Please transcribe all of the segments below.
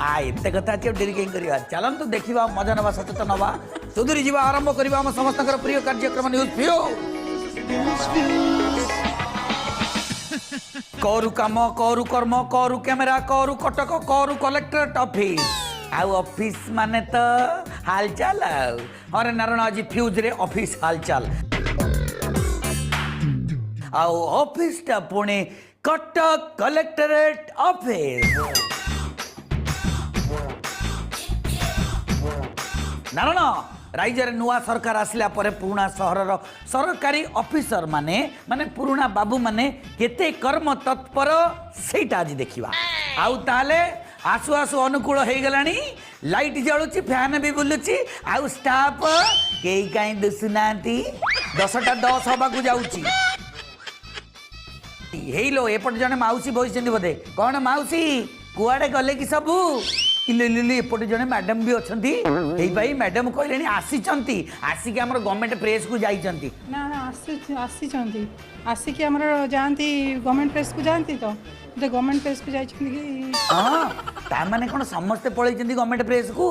ଆ ଏତେ କଥା ଅଛି, ଆଉ ଡେରି କାହିଁ କରିବା? ଚାଲନ୍ତୁ ଦେଖିବା, ମଜା ନେବା, ସଚେତନ ହବା, ସୁଧୁରି ଯିବା। ଆରମ୍ଭ କରିବା ଆମ ସମସ୍ତଙ୍କର ପ୍ରିୟ କାର୍ଯ୍ୟକ୍ରମ ନ୍ୟୁଜ୍ ଫ୍ୟୁଜ୍। କରୁ କାମ, କରୁ କର୍ମ, କରୁ କ୍ୟାମେରା, କରୁ କଟକ, କରୁ କଲେକ୍ଟରେଟ ଅଫିସ। ଆଉ ଅଫିସ ମାନେ ତ ହାଲଚାଲ। ଆଉ ହରେ ନାରାୟଣ, ଆଜି ଫ୍ୟୁଜରେ ଅଫିସ ହାଲଚାଲ, ଆଉ ଅଫିସଟା ପୁଣି କଟକ କଲେକ୍ଟରେଟ ଅଫିସ। ନାରାୟଣ, ରାଜ୍ୟରେ ନୂଆ ସରକାର ଆସିଲା ପରେ ପୁରୁଣା ସହରର ସରକାରୀ ଅଫିସର ମାନେ, ମାନେ ପୁରୁଣା ବାବୁମାନେ କେତେ କର୍ମ ତତ୍ପର, ସେଇଟା ଆଜି ଦେଖିବା। ଆଉ ତାହେଲେ ଆସୁ ଆସୁ ଅନୁକୂଳ ହେଇଗଲାଣି, ଲାଇଟ୍ ଜଳୁଛି, ଫ୍ୟାନ୍ ବି ବୁଲୁଛି, ଆଉ ଷ୍ଟାଫ କେହି କାହିଁ ଦିଶୁନାହାନ୍ତି। 10ଟା 10 ହବାକୁ ଯାଉଛି। ହେଇଲୋ, ଏପଟେ ଜଣେ ମାଉସୀ ବସିଛନ୍ତି ବୋଧେ। କ'ଣ ମାଉସୀ, କୁଆଡ଼େ ଗଲେ କି ସବୁ? ଇଲେ ଇଲେ, ଏପଟେ ଜଣେ ମ୍ୟାଡାମ ବି ଅଛନ୍ତି। ହେଇ ଭାଇ, ମ୍ୟାଡାମ କହିଲେଣି ଆସିଛନ୍ତି, ଆସିକି ଆମର ଗଭର୍ଣ୍ଣମେଣ୍ଟ ପ୍ରେସକୁ ଯାଇଛନ୍ତି। ନା ନା, ଆସିଛନ୍ତି, ଆସିକି ଆମର ଯାଆନ୍ତି, ଗଭର୍ଣ୍ଣମେଣ୍ଟ ପ୍ରେସ୍କୁ ଯାଆନ୍ତି ତ। ଗଭର୍ଣ୍ଣମେଣ୍ଟ ପ୍ରେସ୍କୁ ଯାଇଛନ୍ତି କି? ହଁ, ତା ମାନେ କ'ଣ ସମସ୍ତେ ପଳେଇଛନ୍ତି ଗଭର୍ଣ୍ଣମେଣ୍ଟ ପ୍ରେସକୁ?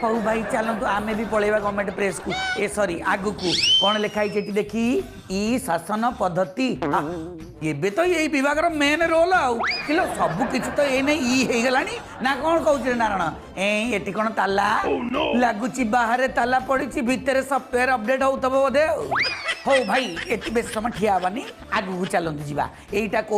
ହଉ ଭାଇ, ଚାଲନ୍ତୁ, ଆମେ ବି ପଳେଇବା ଗଭର୍ଣ୍ଣମେଣ୍ଟ ପ୍ରେସକୁ। ଏ ସରି, ଆଗକୁ କ'ଣ ଲେଖା ହେଇଛି ଏଠି ଦେଖି, ଇ ଶାସନ ପଦ୍ଧତି। ଏବେ ତ ଏଇ ବିଭାଗର ମେନ୍ ରୋଲ। ଆଉ କିଲୋ, ସବୁ କିଛି ତ ଏଇ ନାଇଁ ଇ ହେଇଗଲାଣି ନା କ'ଣ କହୁଛି ନାରାୟଣ? ଏ ଏଠି କ'ଣ ତାଲା ଲାଗୁଛି? ବାହାରେ ତାଲା ପଡ଼ିଛି, ଭିତରେ ସଫ୍ଟୱେୟାର ଅପଡେଟ୍ ହଉଥିବ ବୋଧେ। ଆଉ ହଉ ଭାଇ, ଏଠି ବେଶୀ ସମୟ ଠିଆ ହବାନି, ଆଗକୁ ଚାଲନ୍ତୁ ଯିବା। ଏଇଟା କୋଉ